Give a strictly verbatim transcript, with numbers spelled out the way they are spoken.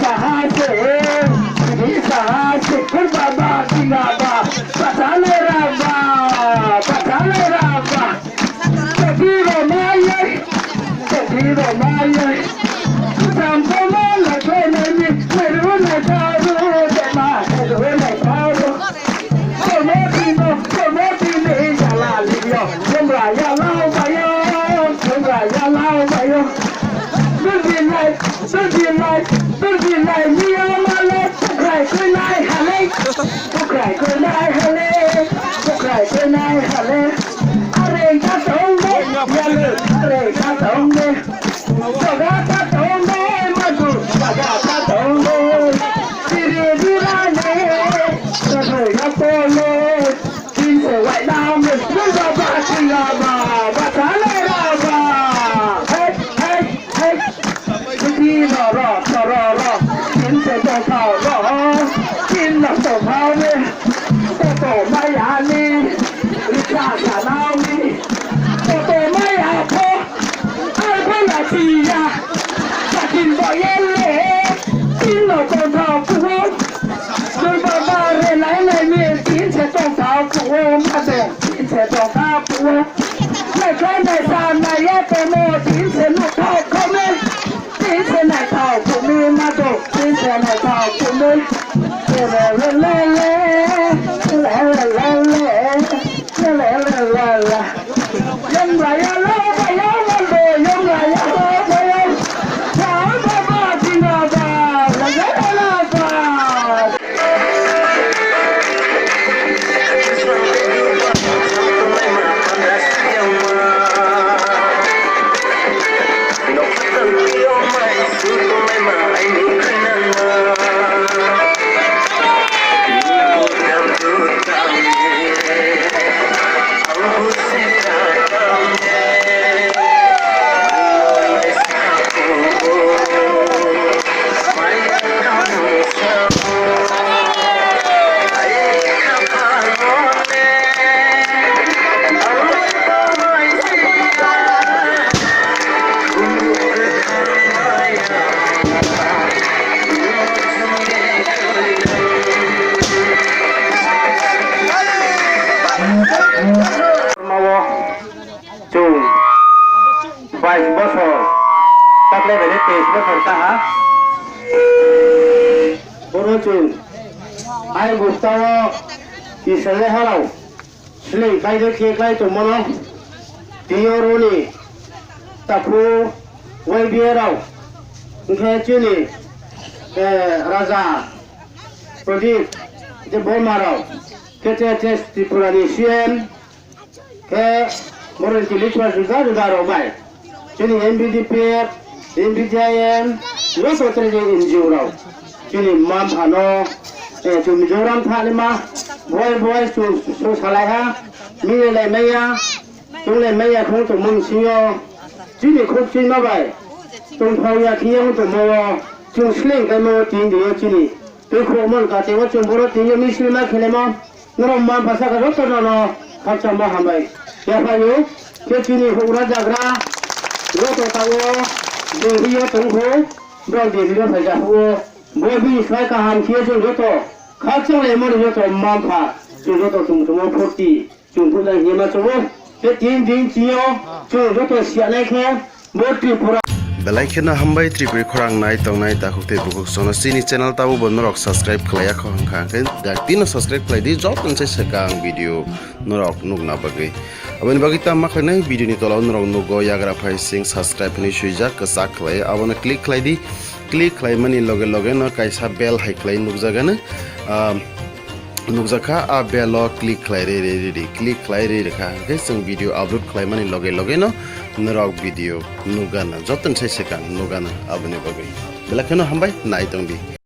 Saha se, saha se, baba, baba, patale raba, patale raba. Tepi roma ye, tepi roma ye. Sampo ma la kene ni, meru na karu, tema heru na karu. Komo tino, komo tini jala liyo. Jumra ya lao bayo, jumra ya lao bayo. Durbi lai, durbi lai, durbi lai, niya male, tukrai kui lai hale, tukrai kui lai hale, tukrai kui lai hale. Are ka tong de, yale, are ka tong de. Jaga ka tong de, madu, jaga ka tong de. Siri dira ne, sabu ya pole. Tin se wai dam, tin ba ba, tin ba ba, ba ta le ra ba. Hey, hey, hey. Tin ro ro, ro ro ro. Tin se to thao ro. Tin no to thao ne. To to mai ani. Ri cha sa nao ni. To to mai a pho. Ai pho la chi ya. Sa tin bo ye le. Tin no to thao phu. Durba ba re lai lai mi tin se tong thao pu o ma do, tin se tong thao pu o. Nai khlai nai sa nai ya te mo tin se nuk thao kho me. Tin se nai thao pu mi ma do, tin se nai thao pu mi. Le le le le le le le le le le le le. Chwng bais bosor, taklai bai teis bosor taha. Bono chwng ai bwskango Israel harao sling khlai de khe khlai tongmano, tei oroni takhu Y B A rao, hwnkhe chini, eh, Raja Pradip Debbarma rao, K T H S Tripura ni C M, khe boroni kilik juda juda rok bai. Chini M B D P F, M B D I M, joto tere je N G O rok. Chini mma mpha no, eh, chwng Mizoram thani ma, boi boi chwng, chwng salai ha, mile lai maya, chwng lai maya khong tongmung singo. Chini khuk chini ma bai, tongthok ya khiya tongmo, chwng sleng kaimo tini dio chini. Tei khorokmani kate o chwng boro tini misil ma khelemo. Norok ma bwsaka joto nono khakchangma hambai. Yaphaio khe chini hukra jagra joto tawo Delhi-o tongkho, borok Delhi-o phaijak huo. Bo bini sai kaham khe chwng joto khakchanglaimani joto ma bwkha chwng joto tongthokma phurti. Chwng buja hinwi ma chongo. Tei tin din chini o chwng joto siyanai khe bo Tripura. Belai kheno hambai Tripuri khorang nai tongnai takhuk tei bukhuk sono chini channel tabukbo norok subscribe khlaiya kho hwnkha hwnkhe dak tino subscribe khlai di joto se swkang video norok nukna bagwi. Aboni bagwi tamo khlainai video ni tola o norok nugo yagra phai sing subscribe hinwi swijak kwchak khlai abono click khlai di. Click khlaimani loge loge no kaisa bell hai khlai nukjagano. Ah, nukjakha, a bell o click khlai ri ri ri ri, click khlai ri ri kha. Hwnkhe chwng video upload khlaimani loge loge no norok video nukgana, joto ni sai swkang nukgana aboni bagwi. Belai kheno hambai, nai tong di.